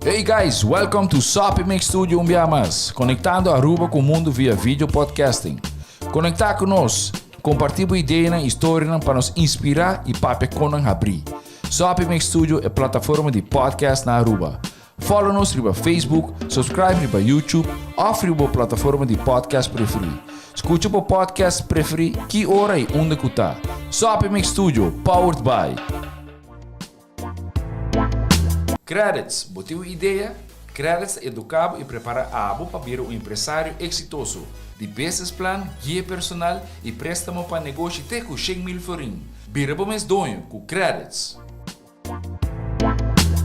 Hey guys, welcome to Soppy Mix Studio un bia mas, conectando Aruba cu mundo via video podcasting. Conecta cu nos, comparti bo ideanan y storianan pa nos inspira y papia con nan habri. Soppy Mix Studio e plataforma di podcast na Aruba. Follow nos riba Facebook, subscribe riba YouTube of riba bo plataforma di podcast preferi. Scucha bo podcast preferi ki ora y unda cu ta. Soppy Mix Studio, powered by. Credits, bo tin un idea? Credits ta educa bo y prepara abo pa bira un empresario exitoso. Di business plan, guia personal y prestamo pa negoshi te cu 100,000 florin. Bira bo mes doño cu Credits.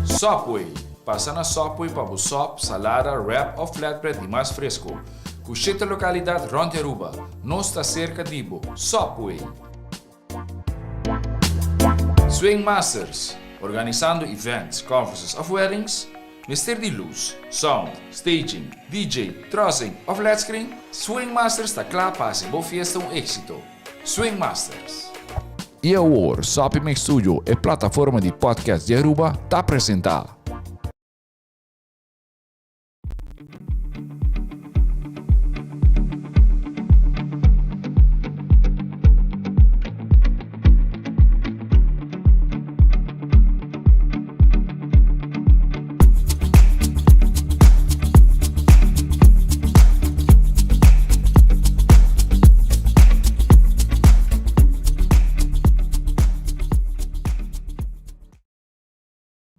Subway, Pasa na Subway pa bo sop, salada, wrap of flatbread di mas fresco. Cu shete localidad rond di Aruba. Nos ta cerca di bo. Subway! Swing Masters, Organisando events, conferences of weddings? Mester di luz, sound, staging, DJ, trussing of led screen? Swing Masters ta cla pa haci bo fiesta un exito. Swing Masters. Y awor, Soppy Mix Studio, e plataforma di podcast di Aruba, ta presenta.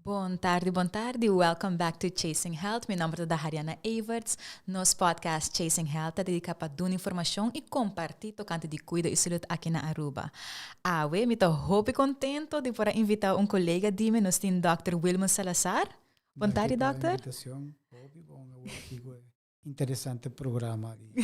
Bon tardi, bon tardi. Welcome back to Chasing Health. Mi nomber ta Dahariana Everts. Nos podcast Chasing Health ta dedica pa duna informacion y comparti tocante di cuido y salud aki na Aruba. Awe mi ta hopi contento di por a invita un colega di mi, nos tin Dòkter Wilman Salazar. Bon tardi, Danki pa dòkter. invitacion. Hopi bon awor aki cu e interesante programa di.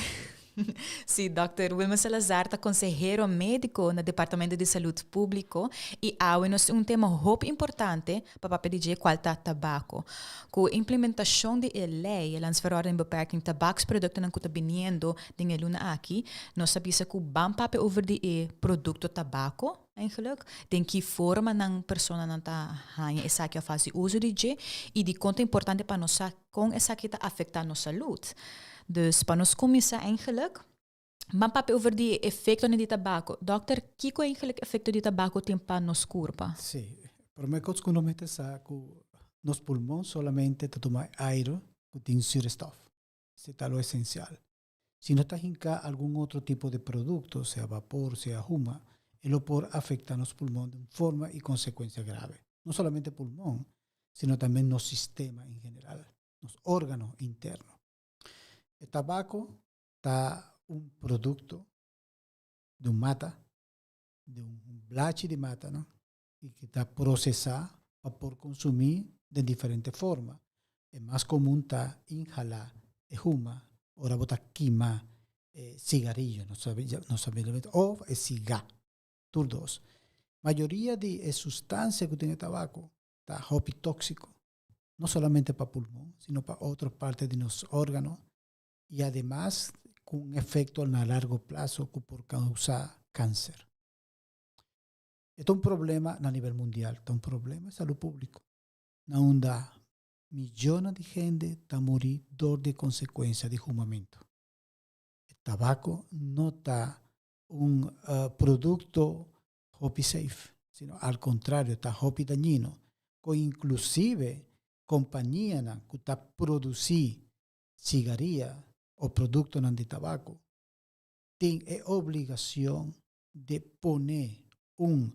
Sí, Dòkter Wilman Salazar ta consehero medico na Departamento di Salud Publico y awe nos tin un tema hopi importante pa papia di dje cual ta tabaco. Cu implementacion di e ley, e Landsverordening Beperking Tabaksproductennan cu ta biniendo den e luna aki, nos ta bisa cu ban papia over di e producto tabaco eigenlijk, den ki formanan personanan ta haña esaki of haci uso di dje y dicon ta importante pa nos sa con esaki ta afecta nos salud. Dus pa nos cuminsa eigenlijk, ban papia over di e efectonan di tabaco. Dokter, kico eigenlijk efecto di tabaco tin pa nos curpa? Sí, prome cos cu nos mester sa cu nos pulmon solamente ta tuma aire cu tin zuurstof. Esey ta lo esencial. Si nos ta hinca algun otro tipo di producto, sea vapor, sea huma, e lo por afecta nos pulmon di un forma y consecuencia grave. No solamente pulmon, sino tambe nos sistema en general, nos organo interno. E tabaco ta un producto di un mata, di un blachi di mata, no? Y cu ta procesa pa por consumi den diferente forma. E mas comun ta inhala e huma ora bo ta kima e cigarillo, nos sabi of e ciga, tur dos. Mayoria di e sustancia cu tin e tabaco ta hopi toxico, no solamente pa pulmon, sino pa otro parte di nos organo y ademas cu un efecto na largo plazo cu por causa cancer. E ta un problema na nivel mundial, ta un problema di salud publico, na unda miyonan di hende ta muri dor di e consecuencia di humamento. E tabaco no ta un producto hopi safe, sino al contrario ta hopi dañino, cu inclusive companianan cu ta produci sigaria o productonan di tabaco tin e obligacion di pone un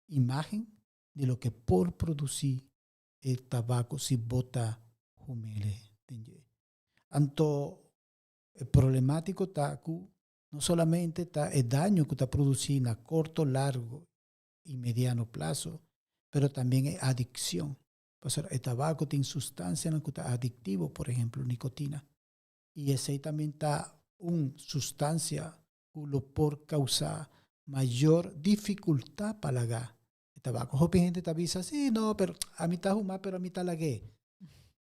imagen di loke por produci e tabaco si bo ta humele den dje. Anto e problematico ta cu no solamente ta e daño cu ta produci na corto, largo y mediano plazo, pero tambien e adiccion. Pasobra e tabaco tin sustancianan cu ta adictivo, por ehemplo nicotina. Y esey tambien ta un sustancia cu lo por causa mayor dificultad pa laga e tabaco. Hopi hende ta bisa, si, no, pero ami ta huma, pero ami ta lag'é.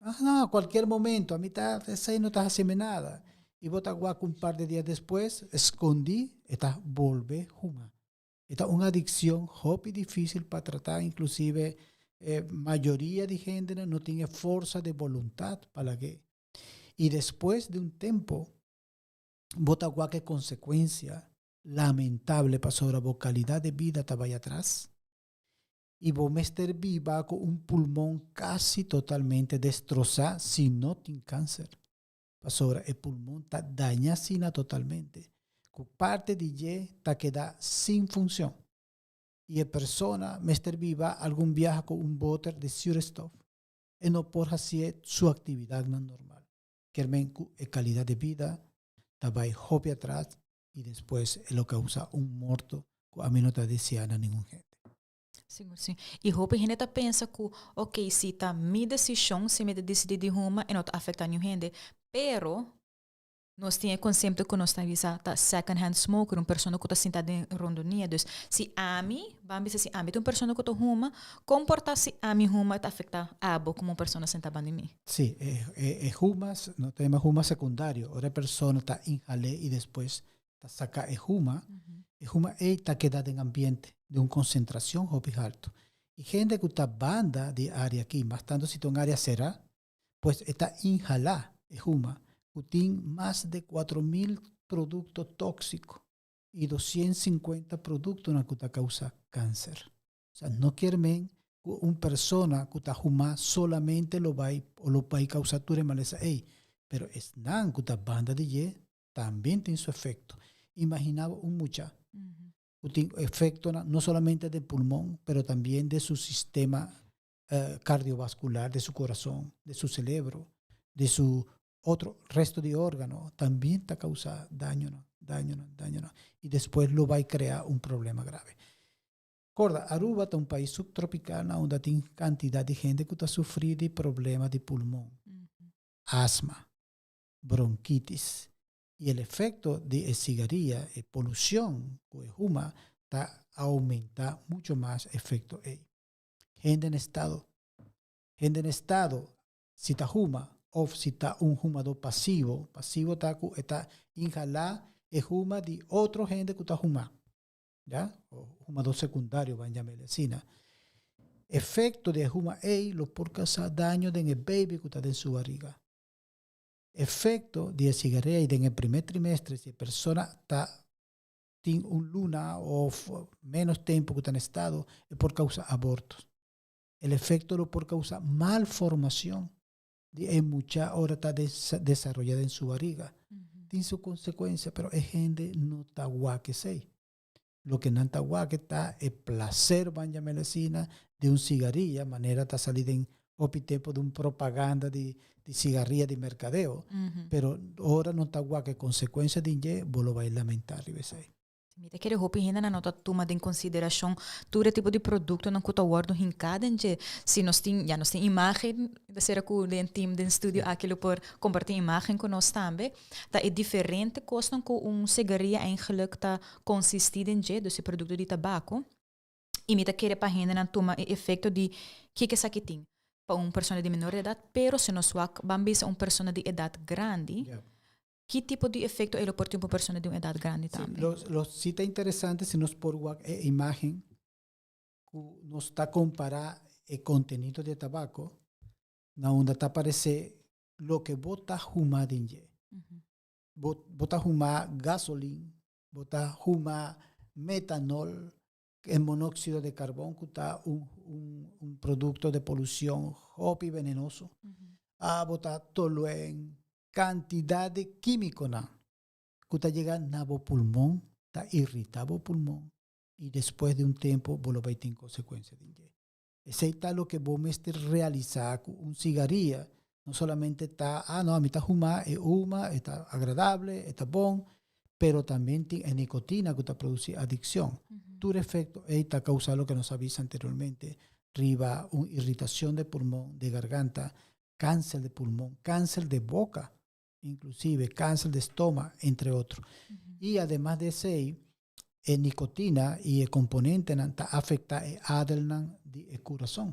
Ah, no, cualkier momento, ami ta, esey no ta hacimi nada. Y bo ta wak un par de dia despues, escondi, e ta bolbe huma. E ta un adiccion hopi dificil pa trata, inclusive. Mayoria di hende no tin forsa di boluntat pa lag'é. I despues di un tempu, bo ta wak konsekuensia lamentabel pasobra bo kalidat di bida ta bai atras i bo mester biba ku un pulmon kasi totalmente destrosá si no tin kanser. Pasobra e pulmon ta dañá asina totalmente ku parti di dje ta keda sin funshon. I e persona mester biba algun biaha ku un boter di zuurstof i no por hasi su aktividatnan normal. Ke men ku e kalidat di bida ta bai hopi atras i despues e lo kousa un morto ku ami no ta deseá na ningun hende. Si. I hopi hende ta pensa ku, ok, si ta mi desishon, si mi ta disidí di huma, e no ta afektá ningun hende. Pero, nos tin e konsepto ku nos ta bisa ta second hand smoker, un persona ku ta sinta den rondonia. Dus, si ami, ban bisa si ami ta un persona ku ta huma, kon por ta si ami huma ta afektá abo komo un persona sentá banda di mi? Si, e huma, nos ta yama huma sekundario, ora e persona ta inhal'é i despues ta saka e huma, e huma ei ta keda den ambiente di un konsentrashon hopi haltu. I hende ku ta banda di e área aki, mas tantu si ta un área será, pues e ta inhalá e huma ku tin mas di 4000 produkto tóksiko i 250 produktonan ku ta kousa kanser. Osea, no kier men ku un persona ku ta huma solamente lo bai o lo bai kousa tur e malesa ei, pero esnan ku ta banda di dje tambe tin su efekto. Imaginá bo un mucha ku tin efektonan no solamente den pulmon, pero tambe den su sistema kardiovaskular, den su kurason, den su selebro, den su otro resto di órgano, tambe ta kousa dañonan, dañonan, dañonan i despues lo bai krea un problema grave. Korda, Aruba ta un pais subtropikal na unda tin kantidat di hende ku ta sufri di problema di pulmon, asma, bronkitis i el efekto di e sigaria, e polushon ku e huma ta oumentá mucho mas efekto ei. Hende na estado, hende na estado si ta huma òf si ta un humadó pasivo, pasivo ta ku e ta inhalá e huma di otro hende ku ta huma, ya, o humadó sekundario ban yam'el asina. Efekto di e huma ei lo por kousa daño den e baby ku ta den su bariga. Efekto di e sigaria i den e primer trimestre si e persona ta tin un luna òf ménos tempu ku ta na estado e por kousa aborto. El efekto lo por kousa malformacion di e mucha ora ta desaroya den su bariga. Tin su konsekuensia, pero e hende no ta wak esei. Loke nan ta wak ta e plaser, ban yam'el asina, di un sigaria, manera ta sali den hopi tempu di un propaganda di sigaria di merkadeo. Pero ora no ta wak e konsekuensia di dje, bo lo bai lamentá riba esei. Mi ta kere hopi hendenan no ta tuma den konsiderashon tur e tipo di produktonan ku ta wòrdu hinká den dje. Si nos tin, ya nos tin imágen, ta sera ku den team den studio aki lo por kompartí imágen ku nos tambe, ta e diferente kosnan ku un sigaria eigenlijk ta konsistí den dje, dus e produkto di tabako. I mi ta kere pa hendenan tuma e efekto di kiko esaki tin pa un persona di menor edat, pero si nos wak ban bisa un persona di edat grandi, ki tipo di efekto e lo por tin pa un persona di un edat grandi tambe? Lo si ta interesante si nos por wak e imágen ku nos ta kompará e kontenido di e tabako na unda ta aparesé loke bo ta huma den dje. Bo ta huma gasolin, bo ta huma metanol, e monóxido de carbon ku ta un produkto de polushon hopi venenoso. Ah, bo ta toluen, kantidat di kímikonan ku ta yega na bo pulmon, ta irritá bo pulmon i despues di un tempu bo lo bai tin konsekuensia den dje. Esei ta loke bo mester realisá ku un sigaria no solamente ta, ah no, ami ta huma, e huma, e ta agradable, e ta bon, pero tambe tin e nikotina ku ta produsí adikshon. Tur efekto ei ta kousa loke nos a bisa anteriormente riba un iritashon de pulmon, de garganta, kanser de pulmon, kanser de boka, inklusive kanser de stoma, entre otro. I ademas di esei, e nikotina i e komponentenan ta afektá e adernan di e kurason.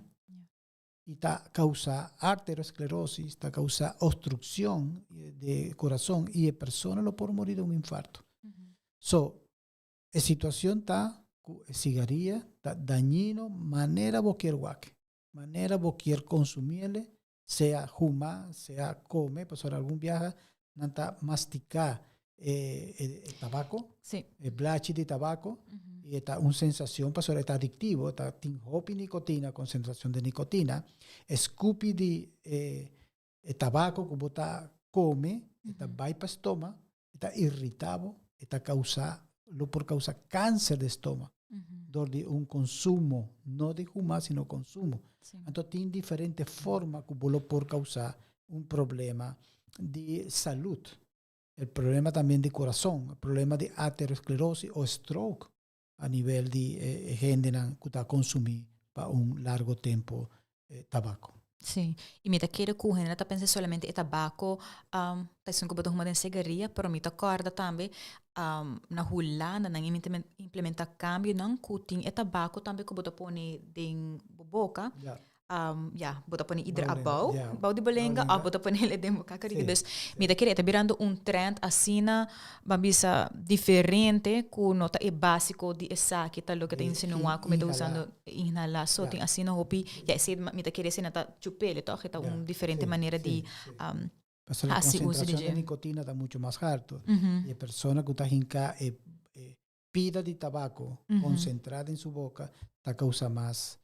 I ta kousa arteriosklerosis, ta kousa obstrukshon di kurason i e persona lo por muri di un infarto. So, e situashon ta ku e sigaria ta dañino manera bo kier wak. Manera bo kier consumiele, sea huma, sea come, pasobra algun biaha nan ta mastica e, e, e tabaco, e blachi di tabaco, y ta un sensacion pasobra e ta adictivo, ta tin hopi nicotina, concentracion di nicotina, scupi di e, e tabaco cu bo ta come, e ta bay pa stoma, e ta irrita bo, e ta causa, lo por causa cancer di stoma. Door di un consumo, no di huma, sino consumo. Anto tin diferente forma cu bo lo por causa un problema di salud. El problema también di corazon, el problema di aterosclerosis o stroke a nivel di eh, hendenan cu ta consumi pa un largo tempo eh, tabaco. Sí. Y mi ta kere cu hende ta pensa solamente e tabaco ta esun cu bo ta huma den sigaria, pero mi ta corda tambe na Hulanda nan implementa cambionan cu tin e tabaco tambe cu bo ta pone den bo boca. Ya, bo ta pone ieder abou, bou di bo lenga, of bo ta pone el den bo kakariki. Dus mi ta kere e ta birando un trend asina, ban bisa, diferente ku no ta e básiko di esaki ta loke ta insinuá ku mi ta usando inhalá. So tin asina hopi, ya esei mi ta kere esei na ta chupele tòg, e ta un diferente manera di Pasobra la hasi uso di konsentrashon di dje. nikotina ta mucho mas harto. I e persona ku ta hinká e e pida di tabako konsentrá den su boka ta kousa mas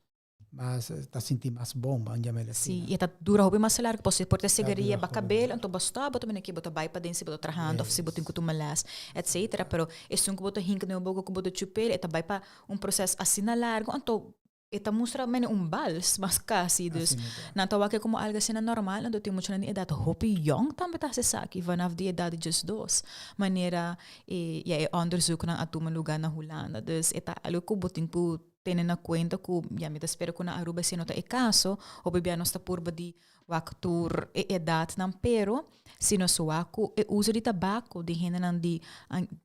mas ta sinti mas bon, ban yam'el Sí, asina. y e ta dura hopi mas largo, pasobra por ta sigaria dura ba hopi cabel, mas anto bo stop, bo ta mira ke bo ta bai paden si bo ta trahando of si bo tin ku tuma les, etcetera. Pero esun ku bo ta hinka den bo boka ku bo ta chup'el, e ta bai pa un proces asina largo, anto e ta mustra mene un bals mas kasi. Dus Asina ta. nan ta wak e komo algo asina normal, anto tin muchanan di edat hopi yong tambe ta hasi esaki, vanaf di edat di diesdos, manera e ya e onderzoeknan a tuma luga na Hulanda. Dus e ta algo ku bo tin ku tene na cuenta cu ya mi ta spera cu na Aruba esey no ta e caso, hopi bia nos ta purba di wak tur e edadnan, pero si nos wak cu e uso di tabaco di hendenan di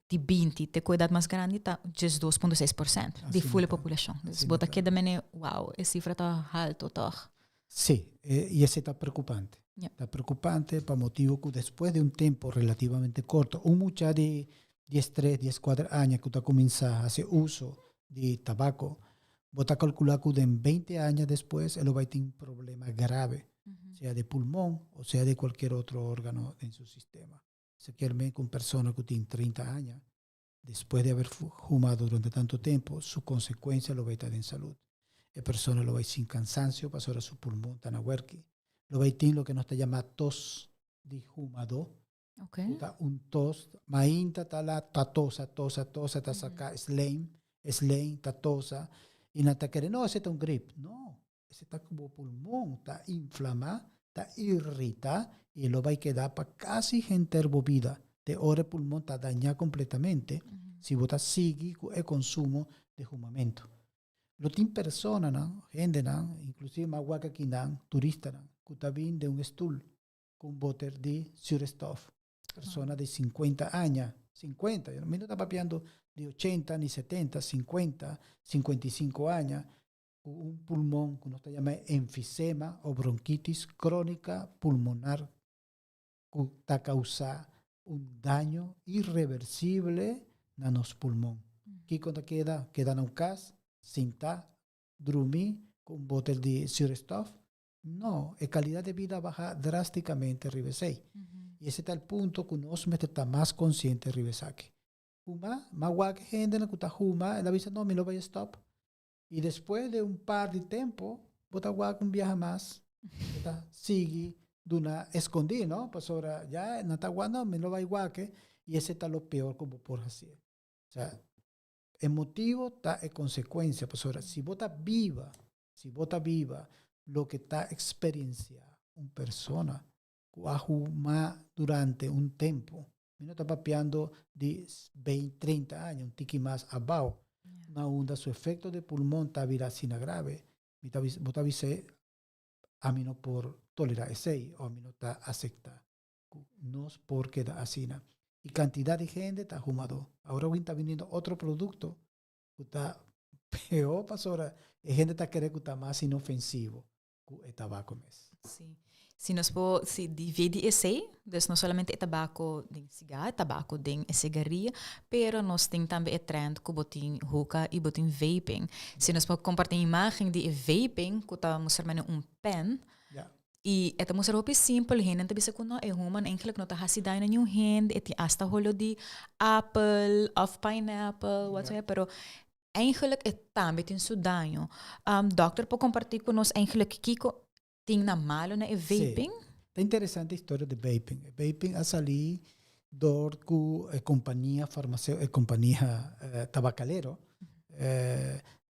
di binti te cu edad mas grandi ta 12.6% di Asina full e ta. populacion. Dus Asina bo ta ta. keda mene wow, e cifra ta halto toch. Sí, y esey ta preocupante. Ta preocupante pa motibo cu despues di un tempo relativamente corto, un mucha di 13, 14 aña cu ta cuminsa haci uso di tabaco, bo ta calcula cu den 20 aña despues e lo bay tin problema grave, sea di pulmon o sea di cualkier otro organo den su sistema. Esaki kier men cu un persona cu tin 30 aña, despues di haber humado durante tanto tempo, su consecuencia lo bay ta den salud. E persona lo bay sin cansancio pasobra su pulmon ta na werki. Lo bay tin loke nos ta yama tos di humado. Cu ta un tos, mainta ta la ta tosa, tosa, tosa, ta saca slijm, slijm, ta tosa. Y nan ta kere, no, ese ta un grip. No, ese ta cu bo pulmon ta inflama, ta irrita y lo bay keda pa casi henter bo bida. Te ora e pulmon ta daña completamente si bo ta sigui cu e consumo di humamento. Lo tin personanan, hendenan, inclusive mas wak akinan, turistanan, cu ta bin den un stoel cu un boter di zuurstof. Persona di 50 aña, 50, mi no ta papiando di 80 ni 70, 50, 55 aña, cu un pulmon cu nos ta yama enfisema o bronquitis cronica pulmonar cu ta causa un daño irreversible na nos pulmon. Kico ta keda? Keda na un cas, sinta, drumi cu un botel di zuurstof? No, e calidad de vida a baha drasticamente riba esey. Y ese ta el punto cu nos mester ta mas consciente riba esaki. Huma, ma wak hendenan cu ta huma, el a bisa no, mi lo bay stop. Y despues de un par di tempo, bo ta wak un biaha mas, bo ta sigui duna escondi, no? Pasobra ya nan ta wak, no, mi lo bay wak y ese ta lo peor cu bo por haci. Osea, e motibo ta e consecuencia, pasobra si bo ta biba, si bo ta biba loke ta experiencia un persona cu a huma durante un tempo, mi no ta papiando di 20, 30 aña, un tiki mas abao, na unda su efecto de pulmon ta bira asina grave, mi ta bo ta bis'é, ami no por tolera esey o ami no ta acepta cu nos por keda asina. Y cantidad di hende ta humadó. Awor awin ta biniendo otro producto cu ta peor pasobra e hende ta kere cu ta mas inofensivo cu e tabaco mes. Sí. Si nos por si dividi esey, dus no solamente e tabaco den sigar, tabaco den e sigaria, pero nos tin tambe e trend cu bo tin hookah y bo tin vaping. Si nos por comparti imagen di e vaping cu ta mustra mene un pen, y e ta mustra hopi simpel, hende ta bisa cu no, e huma eigenlijk no ta haci daño na niun hende, e tin hasta holo di apple of pineapple, whatsoever, pero eigenlijk e tambe tin su daño. Dokter por comparti cu nos eigenlijk kico tin na malo na e vaping? Sí. Ta interesante e historia di vaping. E vaping a sali door cu e compania farmaceu, e compania tabacalero,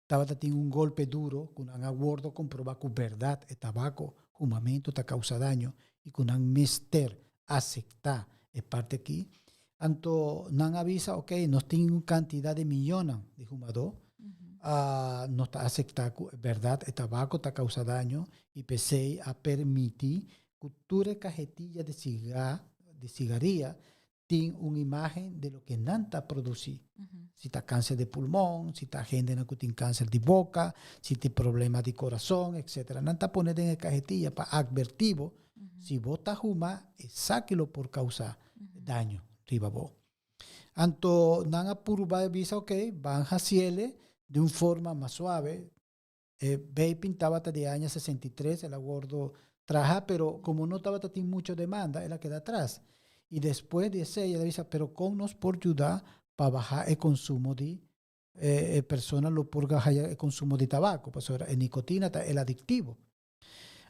tabata tin un golpe duro cu nan a wordo comproba cu berdad e tabaco, humamento ta causa daño y cu nan mester acepta e parti aki. Anto nan a bisa, ok, nos tin un cantidad di miyonan di humadó, nos ta acepta cu e berdad e tabaco ta causa daño y p'esey a permiti cu tur e cahetilla di ciga, di cigaria tin un imagen di loke nan ta produci. Si ta cancer di pulmon, si ta hendenan cu tin cancer di boca, si tin problema di corazon, etcetera. Nan ta pone den e cahetilla pa adverti bo, si bo ta huma, esaki lo por causa daño riba bo. Anto nan a purba e bisa, ok, ban haciele di un forma mas suave. E vaping tabata di aña 63, el a wordo traha, pero como no tabata tin mucho demanda, el a keda atras. Y despues di esey el a bisa, pero con nos por yuda pa baha e consumo di e persona lo por haya e consumo di tabaco, pasobra e nicotina ta el adictivo.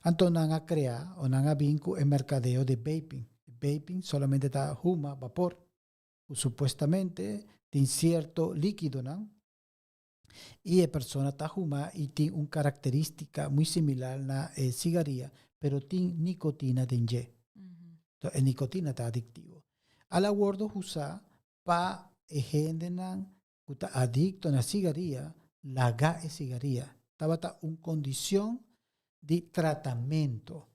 Anto nan a crea o nan a bin cu e mercadeo di vaping. Vaping solamente ta huma bapor, cu supuestamente tin cierto liquidonan y e persona ta huma y tin un caracteristica muy similar na e cigaria, pero tin nicotina den dje. Entonces, e nicotina ta adictivo. A la wordo usa pa e hendenan cu ta adicto na cigaria laga e cigaria. Tabata un condicion di tratamento.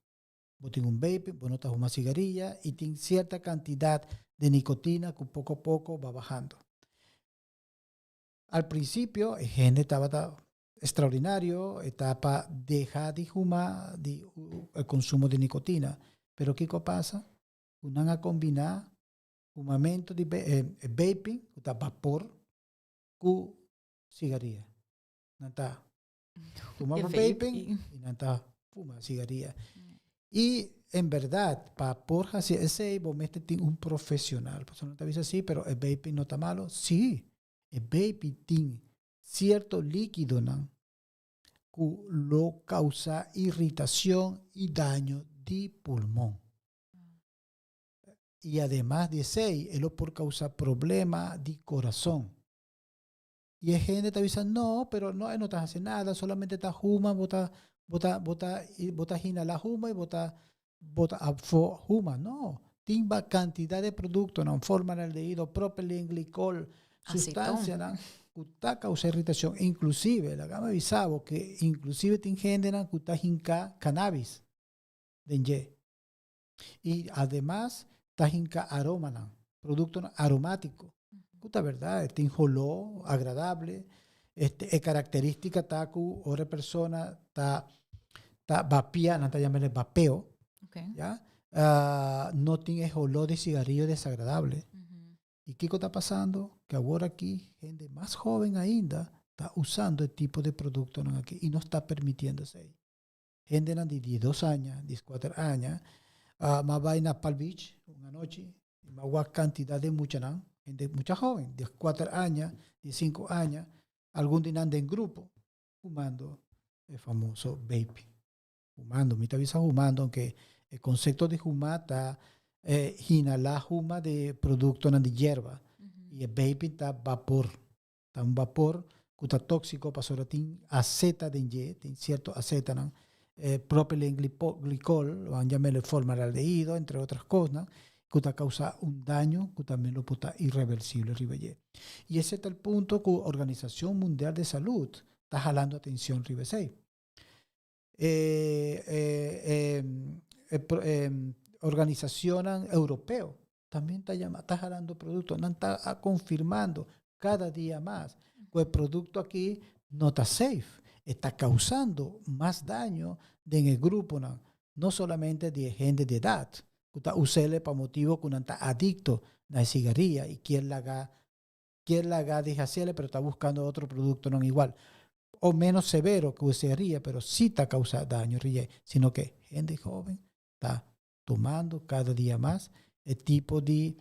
Bo tin un vape, bo no ta huma cigaria y tin cierta cantidad di nicotina cu poco a poco ba bahando. Al principio e hende tabata extraordinario, e ta pa deha di huma, di e consumo di nicotina. Pero kico a pasa? Cu nan a combina humamento di vaping, cu ta vapor, cu cigaria. Nan ta fuma E vaping y nan ta fuma cigaria. Y en berdad, pa por haci esey, bo mester tin un profesional. Pasobra nan ta bisa si, pero e vaping no ta malo. Si, e vaping tin cierto liquidonan cu lo causa irritacion y daño di pulmon. Y ademas di esey, e lo por causa problema di corazon. Y e hende ta bisa, no, pero no, e no ta haci nada, solamente ta huma, bo ta, bo ta, bo ta, bo ta inhala huma y bo ta, bo ta afo huma. No, tin ba cantidad di productonan, formaldehído, propilenglicol, sustancianan cu ta causa irritacion. Inclusive, laga mi bisa bo que inclusive tin hendenan cu ta hinca cannabis den dje. Y ademas ta hinca aromanan, productonan aromatico. Cu ta berdad, tin holo agradable. Este, e característica ta cu ora e persona ta, ta vapea, nan ta llamele vapeo, ya? No tin e holo di cigarillo desagradable. Y kico ta pasando? Que awor aki hende mas joven ainda ta usando e tipo di productonan aki y no sta permitiendo esey. Hendenan di 12 aña, 14 aña, m'a bay na Palm Beach un anochi y m'a wak cantidad di muchanan, hende mucha joven, 14 aña, 15 aña, algun di nan den grupo, fumando e famoso vape. Fumando, mi ta bisa fumando, aunque e concepto di huma ta inhala huma di productonan di yerba. Y e vaping ta vapor. Ta un vapor cu ta toxico pasobra tin aceta den dje, tin cierto acetanan, propilenglicol, van llamele formaldehido, entre otras cosnan, cu ta causa un daño cu tambe lo por ta irreversible riba dje. Y ese ta el punto cu Organisacion Mundial de Salud ta halando atencion riba esey. E organisacionnan europeo también ta llama, ta jalando producto, nan ta confirmando cada dia mas cu e producto aki no ta safe, e ta causando mas daño den e gruponan. No solamente di hende di edat, ku ta us'é pa motibu ku nan ta adikto na sigaria i kier laga di hasié, pero ta buskando otro produkto no igual o menos severo ku sigaria, pero sí ta kousa daño, sino ku hende hóben ta tumando kada dia mas e tipo di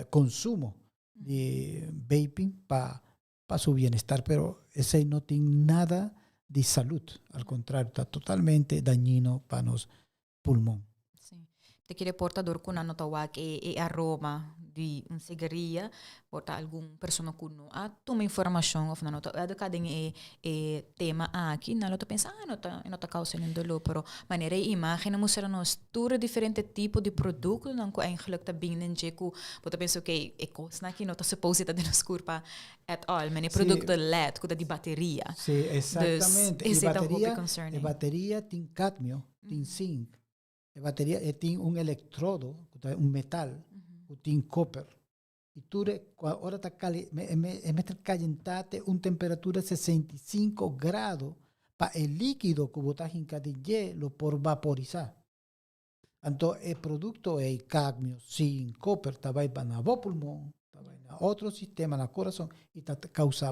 konsumo di vaping pa su bienestar, pero esei no tin nada di salú, al kontrario, ta totalmente dañino pa nos pulmon. Sí. Te kere por ta dor ku nan no ta wak e aroma di un sigaria, por ta algun persona ku no a tuma informashon òf no ta eduká den e tema aki, nan lo ta pensa, "Ah, no ta kousa ningun doló," pero manera e imagen a mustra nos tur diferente tipo di produktonan ku eigenlijk ta bin den dje ku bo ta pensa, "Ok, e kosnan aki no ta supposed ta den nos kurpa at all," manera produkto LED ku ta di bateria. Sí, eksaktamente. Dus, E esei ta hopi bateria, e concerning. Bateria tin kadmio, tin zinc. E bateria tin un elektrodo, ku ta un metal, ku tin koper. I tur ora ta kali, e mester kayentá te un temperatura 65 grado pa e líkido ku bo ta hinka den dje lo por vaporisá. Anto, e produkto e kadmio, zinc, koper, ta bai na bo pulmon, ta bai na otro sistema, na kurason, i ta kousa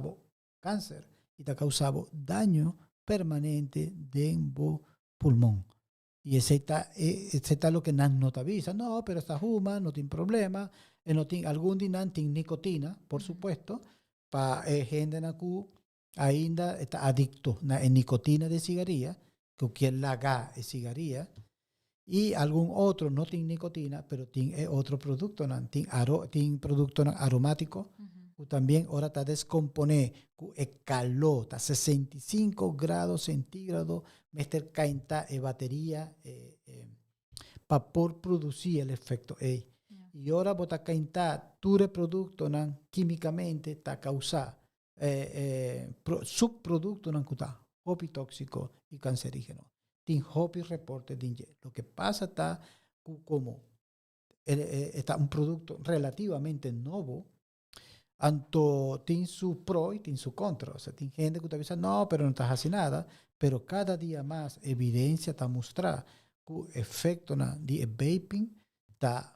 kanser, i ta kousa daño permanente den bo pulmon. I esei ta loke nan no ta bisa. "No, pero e ta huma, no tin problema." No tin, algun di nan tin nikotina, por supuesto, pa hende nan ku ainda ta adikto na nikotina di sigaria, ku ke laga e sigaria, i algun otro no tin nikotina, pero tin otro produktonan, tin produktonan aromátiko, ku tambe ora ta deskomponé ku e kalor, ta 65 grado sentígrado, mester kayentá e bateria pa por produsí e efekto ei. I ora bo ta kayentá tur produktonan kímikamente ta kousa subproduktonan ku ta hopi tóksiko i kanserígeno. Tin hopi reporte di dje. Loke pasa ta komo ta un produkto relativamente nobo, anto tin su pro i tin su kontra. Osea, tin hende ku ta bisa, "No, pero no ta hasi nada," pero kada dia mas evidensia ta mustra ku efektonan di vaping ta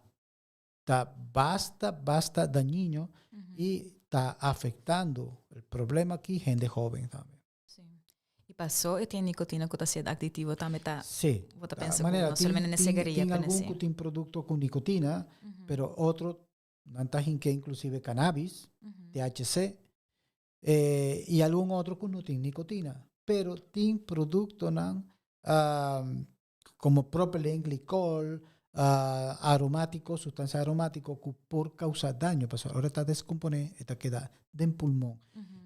basta, basta dañino i ta afektando e problema aki hende hóben tambe. Sí. I pasó e tin nikotina ku ta ser adiktivo tambe ta Sí. Bo ta pensa Manera, no solamente na sigaria, tin pero algun sí. ku tin produkto ku nikotina, pero otro nan ta hinka inklusive cannabis, THC, i algun otro ku no tin nikotina. Pero tin produktonan komo propilenglikol, aromátiko, sustansia aromátiko ku por kousa daño. Pasobra ora ta deskomponé, ta keda den pulmon.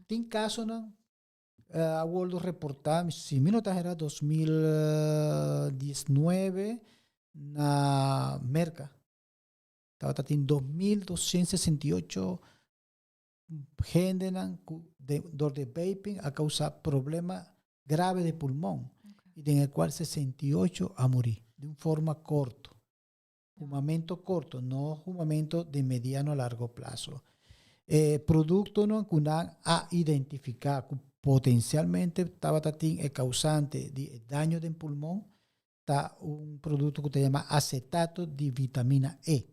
Tin kasonan a wòrdu reportá, si mi no ta era 2019 na Merka. Tabatin 2.268 hendenan dor di vaping a kousa problema grave di pulmon i den kual 68 a muri di un forma korto. Humamentu korto, no humamentu di mediano a largo plaso. Produktonan ku nan a identifiká ku potensialmente tabatin e kousante di daño di pulmon ta un produkto ku ta yama asetato di vitamina E.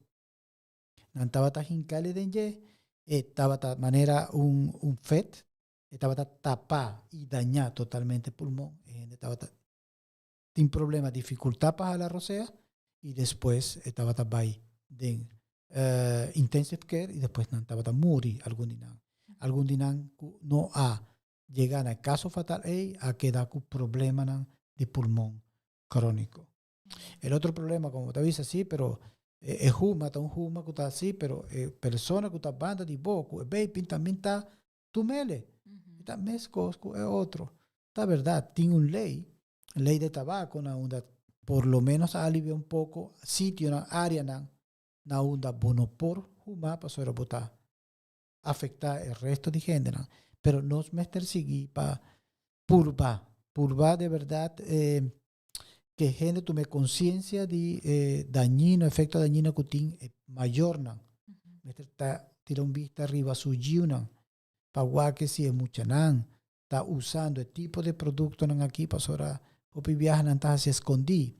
Nan tabata hink'é den dje, e tabata manera un vet, e tabata tapa i daña totalmente pulmon. E hende tabata tin problema, difikultat pa hala rosea i despues e tabata bai den intensive care i despues nan tabata muri algun di nan. Algun di nan no a yega na kaso fatal ei a keda ku problemanan di pulmon króniko. E otro problema, komo ta bisa sí, pero e huma, ta un huma ku ta asina, pero e persona ku ta banda di bo, ku e vaping tambe ta tum'é. Ta meskos ku e otro. Ta berdat, tin un lei, lei di tabako na unda por lo menos alivia un poko sitionan, áreanan na unda bo no por huma pasobra bo ta afektá e resto di hendenan. Pero nos mester sigui pa purba, purba di berdat ku hende tuma konsiensia di dañino, efekto dañino ku tin mayornan. Mester ta tira un bista riba su yiunan pa wak si e muchanan ta usando e tipo di produktonan aki pasobra. Hopi biaha nan ta hasi skondí.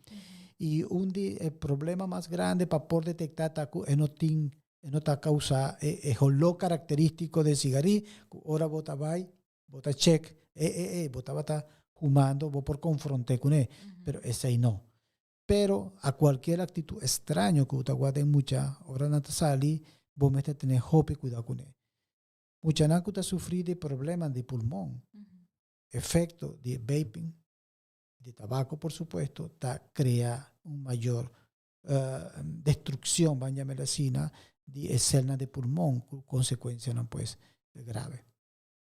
I un di e problema mas grandi pa por detektá ta ku e no tin, e no ta kousa e e holó karakterístiko di sigarí, ku ora bo ta bai, bo ta chèk, e e e bo tabata humando, bo por konfront'é kuné, pero esei no. Pero a kualkier aktitut estraño ku bo ta wak den mucha, ora nan ta sali, bo mester tene hopi kuidou kuné. Muchanan ku ta sufrí di problema di pulmon, efecto di vaping, di tabaco por supuesto, ta crea un mayor destruccion, ban llam'el asina, di e celnan di pulmon cu consecuencianan pues grave.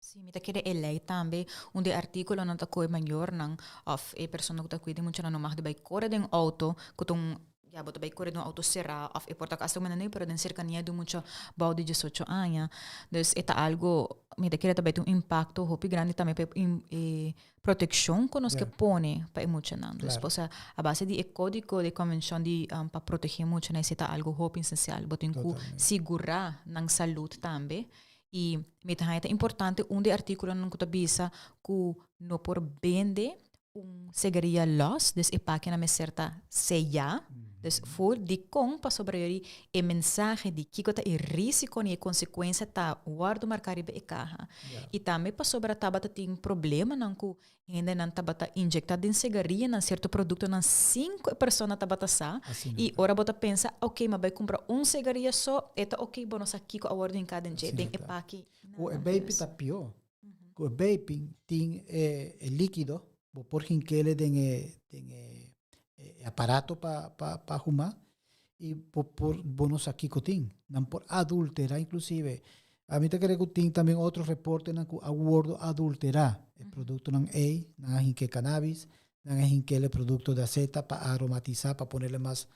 Sí, mi ta kere e lei tambe un di e artíkulonan ta kohe mayornan òf e persona ku ta kuida muchanan no mag di bai kore den outo ku ta un ya bo ta bai kore den un outo será òf e por ta hasta un mende pero den serkania di un mucha bou di diesocho aña. Dus e ta algo mi ta kere ta bai tin un impakto hopi grandi tambe pa e protekshon ku nos ke pone pa e muchanan. Dus osea a base di e kódigo di konvenshon di pa protegé muchanan esei ta algo hopi esensial. Bo tin ku sigurá nan salud tambe i mi ta haña ta importante un di e artíkulonan ku ta bisa ku no por bende un segaria los, dus e pakinan mester ta sellá. Dus for dikon pasobra yori e mensahe di kiko ta e risiko ni e konsekuensia ta wòrdu marká riba e kaha. I tambe pasobra tabata tin problemanan ku hendenan tabata injektá den segarianan sierto produktonan sin ku e persona tabata sa. I ora bo ta pensa, oke, mi a bai kumpra un segaria so, e ta oke, bo no sa kiko a wòrdu hinká den dje, den e paki. Ku e beipi ta pió. Ku e vaping tin e e likido, bo por hink'ele den e den e e aparato pa pa pa huma i bo por bo no sa kiko tin. Nan por adulterá inclusive. Ami ta kere ku tin tambe otro reportenan ku a wordo adulterá e produktonan ei, nan a hink'é cannabis, nan a hink'ele produkto di aseta pa aromatisá pa ponele mas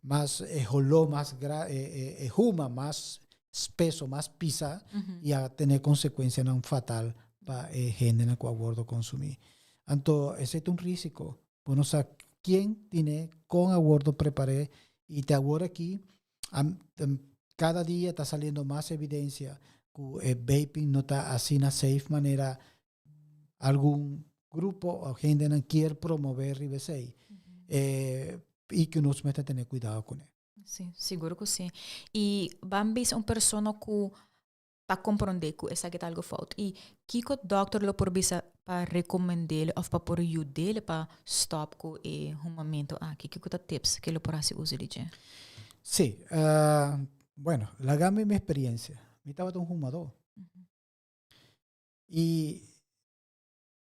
mas e holó mas gra e e e huma mas speso, mas pisa y a tene consecuencianan fatal pa e hendenan cu a wordo consumi. Anto esey ta un risico. Bo no sa ken tine, con a wordo prepare y te awor aki cada dia ta saliendo mas evidencia cu e vaping no ta asina safe manera algun grupo o hendenan kier promove riba esey y cu nos mester tene cuidado cune. Si, sigur cu si. Y ban bisa un persona cu ta comprende cu esaki ta algo fout. Y kico dokter lo por bisa pa recomendele of pa por yudele pa stop cu e humamento aki? Kico ta tips cu lo por haci uso di dje? Si, bueno, laga mi mi experiencia. Mi tabata un humador. Y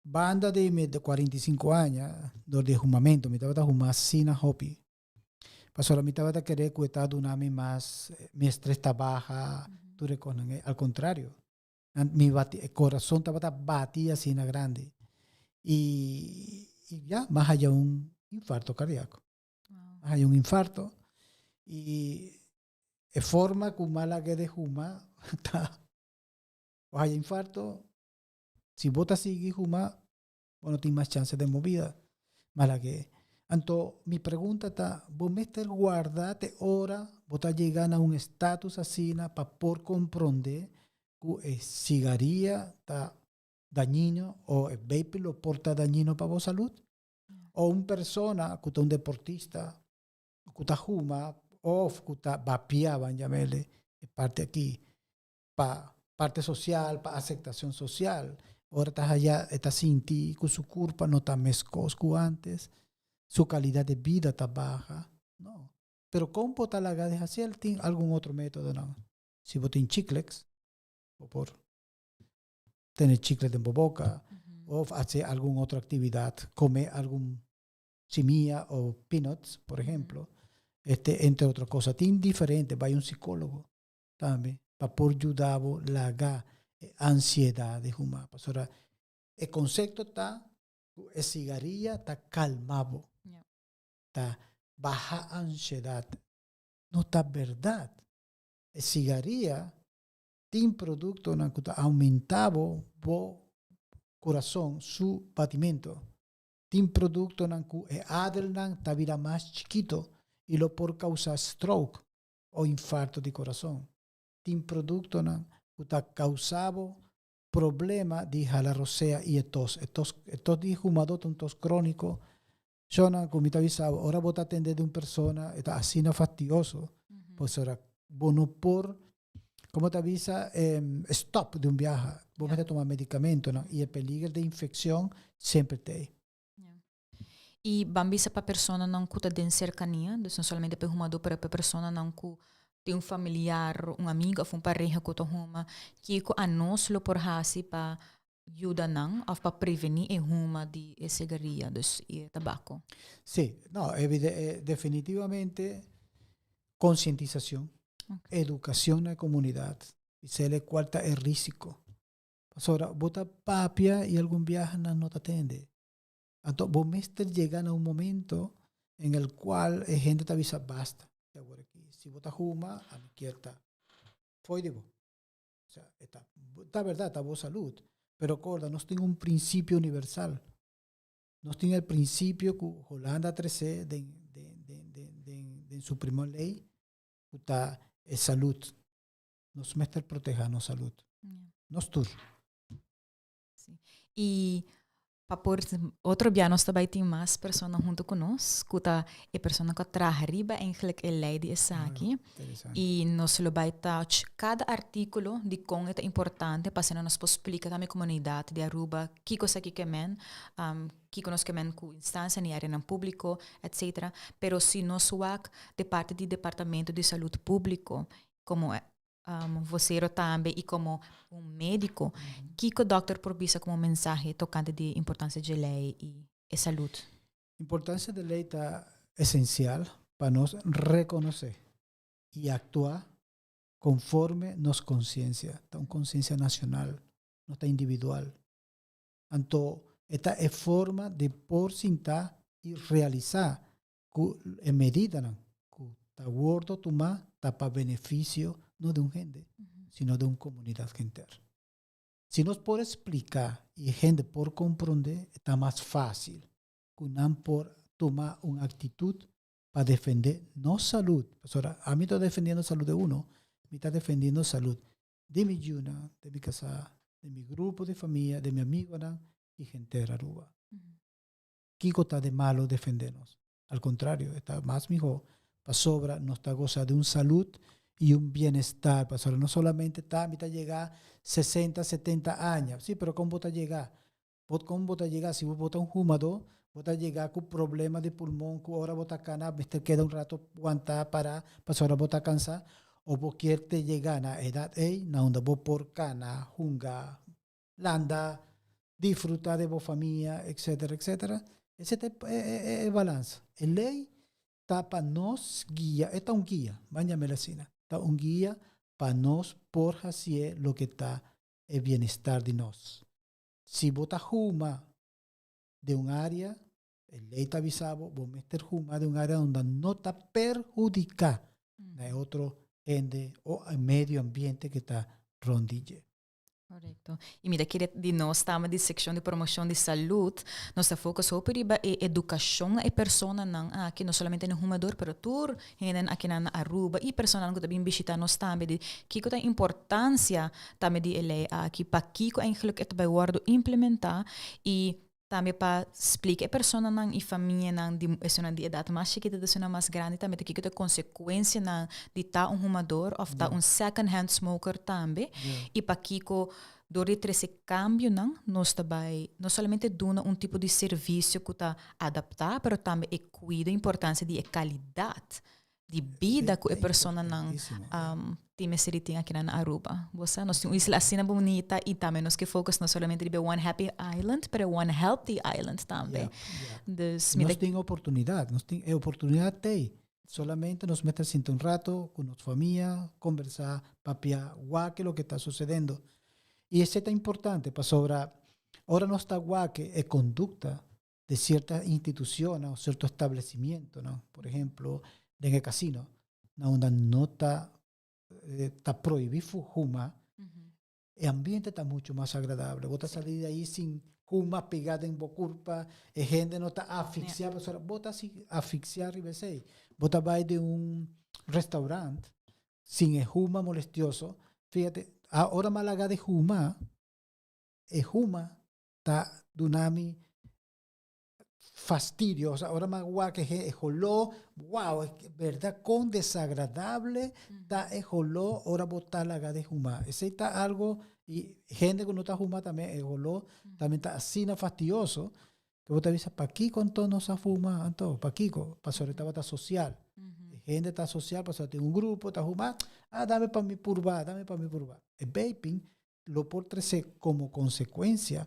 banda di mi 45 aña, dor di humamento, mi tabata huma asina hopi. Pasobra mi tabata kere ku e ta duna mi mas, mi estrés ta baha, tur e kosnan ei. Al kontrario, mi bati, e korason tabata bati asina grandi. Y, y ya, mas haya un infarto kardiako. Mas haya un infarto. Y e forma ku mi a laga di huma ta Bo haya infarto, si bo ta sigui huma, bo no tin mas chance den bo bida. Mala ke. Anto, mi pregunta ta, bo mester guarda te ora bo ta yega na un status asina pa por compronde cu e cigaria ta dañino o e vape lo por ta dañino pa bo salud? O un persona cu ta un deportista, cu ta huma of cu ta vapea, ban yamele, e parti aki, pa parte social, pa aceptacion social. Ora ta haya, e ta sinti cu su curpa no ta mescos cu antes, su calidad de vida ta baha. No. Pero con bo ta laga di haci el? Tin algun otro metodonan. Si bo tin chiclets, bo por tene chiclet den bo boca, of haci algun otro actividad, come algun simia o peanuts, por ejemplo, este, entre otro cosa. Tin diferente, bay un psicologo tambe pa por yuda bo laga e ansiedad di huma. Pasobra e konsepto ta ku e sigaria ta kalma bo, ta baha ansiedad. No ta berdad. E sigaria tin produktonan ku ta aumenta bo bo kurason su batimento. Tin produktonan ku e adelnan ta bira mas chikito i lo por kousa stroke o infarto di corazon. Tin productonan cu ta causa bo problema di hala rosea y e tos. E tos, e tos di humador ta un tos cronico. Shona, ku mi ta bisa, ora bo ta atende di un persona, e ta asina fastioso. Pues ora bo no por, como ta bisa, stop di un biaha. Bo mester tuma medicamentonan y e peliger di infeccion semper t'ey. Y ban bisa pa personanan ku ta den cercania, dus no solamente pa e humadó, pero pa e personanan ku tin un familiar, un amigo of un pareha ku ta huma, kiko anos lo por hasi pa yuda nan of pa prevení e huma di e sigaria, dus e tabako? Sí, no, definitivamente concientisacion, educacion na e comunidad, bisele cual ta e risico. Pasobra bo ta papia y algun biaha nan no ta tende. Anto bo mester yega na un momento en el cual e hende ta bisa basta di awor aki. Si bo ta huma, ami kier ta fo'i di bo. Osea, e ta, ta berdad, ta bo salud. Pero corda, nos tin un principio universal. Nos tin el principio cu Holanda a trece den, den, den, den, den, den su primer ley, cu ta e salud. Nos mester proteha nos salud. Nos tur. Sí. Y pa por otro bia nos ta bai tin mas persona hunto cu nos, cu ta e persona cu a traha riba eigenlijk e ley di esaki. Ah, y nos lo bai touch cada articulo di con e ta importante pa asina nos por splica tambe comunidad di Aruba kico esaki ke men, kico nos ke men cu instancia ni areanan publico, etcetera. Pero si nos wak de parte di Departamento di Salud Publico como vocero tambe y como un medico, kico dokter por bisa como mensahe tocante di importancia dje ley y e salud? Importancia di ley ta esencial pa nos reconoce y actua conforme nos conciencia. Ta un conciencia nacional, no ta individual. Anto e ta e forma di por sinta y realisa ku e medidanan ku ta wordo tumá ta pa benefisio no di un hende, sino di un komunidat henter. Si nos por splika i e hende por komprondé, e ta mas fásil ku nan por tuma un aktitut pa defendé nos salud. Pasobra ami ta defendiendo salud di uno, mi ta defendiendo salud di mi yunan, di mi kasá, di mi grupo di famia, di mi amigonan i henter Aruba. Kiko ta de malo defende nos? Al contrario, e ta mas miho pasobra nos ta gosa di un salud y un bienestar, pasobra no solamente ta mi ta yega 60, 70 aña, si, pero con bo ta yega? Bo con bo ta yega si bo ta un humador, bo ta yega cu problema di pulmon cu ora bo ta cana mester keda un rato wanta para pasobra bo ta cansa, o bo kier te yega na edad ey na unda bo por cana, hunga, landa, disfruta de bo famia, etcetera, etcetera. Ese ta e balans. E ley ta pa nos guia, e ta un guia, ban yam'el asina, ta un guia pa nos por hacié loke ta e bienestar di nos. Si bo ta huma den un area, e ley ta bisa bo, bo mester huma den un area unda no ta perhudica na e otro hende o e medio ambiente ke ta rond di dje. Correcto. Y mi ta kere di nos tama di seccion di promocion di salud, nos ta focus hopi riba e educacion na e personanan aki, no solamente na humador, pero tur hendenan akinan na Aruba y personanan cu ta bin bishita nos tambe di kico ta e importancia tambe di e ley aki, pakico eigenlijk e ta bay wordo implementa y Tambe pa splika e personanan i famianan di esunnan di edat mas chikito ta esunnan mas grandi tambe ta kiko ta e konsekuensianan di ta un humador òf ta un second hand smoker tambe i pakiko dor di trese kambionan nos ta bai no solamente duna un tipo di servisio ku ta adaptá pero tambe e kuido importansia di e kalidat di bida ku e personanan tin mester di tin akinan na Aruba. Bo sa, nos tin un isla asina bunita i tambe nos ke focus no solamente riba e One Happy Island, pero e One Healthy Island tambe. Dus mi ta. Nos tin oportunidad, nos tin e oportunidad t'ei. Solamente nos mester sinta un rato ku nos famia, kombersá, papia, wak loke ta sucedendo. I esei ta importante pasobra ora nos ta wak e kondukta de cierta institucionnan o cierto establecimientonan, por ejemplo, den e casino, na unda no ta ta prohibi huma, e ambiente ta mucho mas agradable. Bo ta sali di ahí sin huma pega den bo curpa, e hende no ta asfixia, pasobra bo ta si asfixia riba esey. Bo ta bay den un restaurant sin e huma molestioso, fíjate, ora mi a laga di huma, e huma ta duna mi. Fastidio, osea ora mi a wak e holó, wow, berdad kon desagradable ta e holó ora bo ta laga di huma. Esei ta algo, i hende ku no ta huma tambe e holó tambe ta asina fastidioso ku bo ta bisa pakiko anto nos a fuma anto, pakiko? Pasobra e tabata sosial. E hende ta sosial pasobra tin un grupo ta huma, ah dame pa mi purba, dame pa mi purba. E vaping lo por trece como consecuencia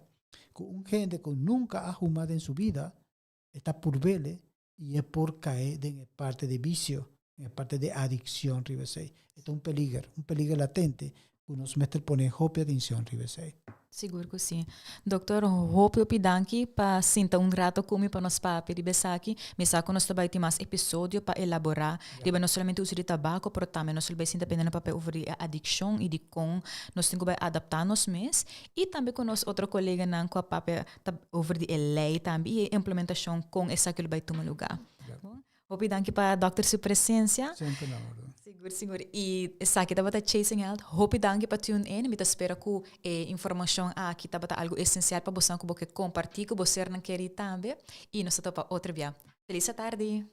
cu un hende cu nunca a huma den su bida e ta purbele y e por cae den e parte di vicio, den e parte di adiccion riba esey. E ta un peliger, un peliger latente cu nos mester pone hopi atencion riba esey. Sigur cu si. Doctor, hopi hopi danki pa sinta un rato cu mi pa nos papia riba esaki. Mi sa cu nos ta bay tin mas episodio pa elabora riba no solamente uso di tabaco, pero tambe nos lo bay sinta pende na papia over di e adiccion y di con nos tin cu bay adapta nos mes. Y tambe cu nos otro coleganan cu a papia ta over di e ley tambe y e implementacion con esaki lo bay tuma lugar. Hopi danki pa Dòkter su presencia. Semper na orden. Sigur, sigur. Y esaki tabata Chasing Health. Hopi danki pa tune in. Mi ta spera cu e informacion aki tabata algo esencial pa bosan cu bo ke comparti cu bo sernan keri tambe. Y nos ta topa otro bia. Feliz atardi!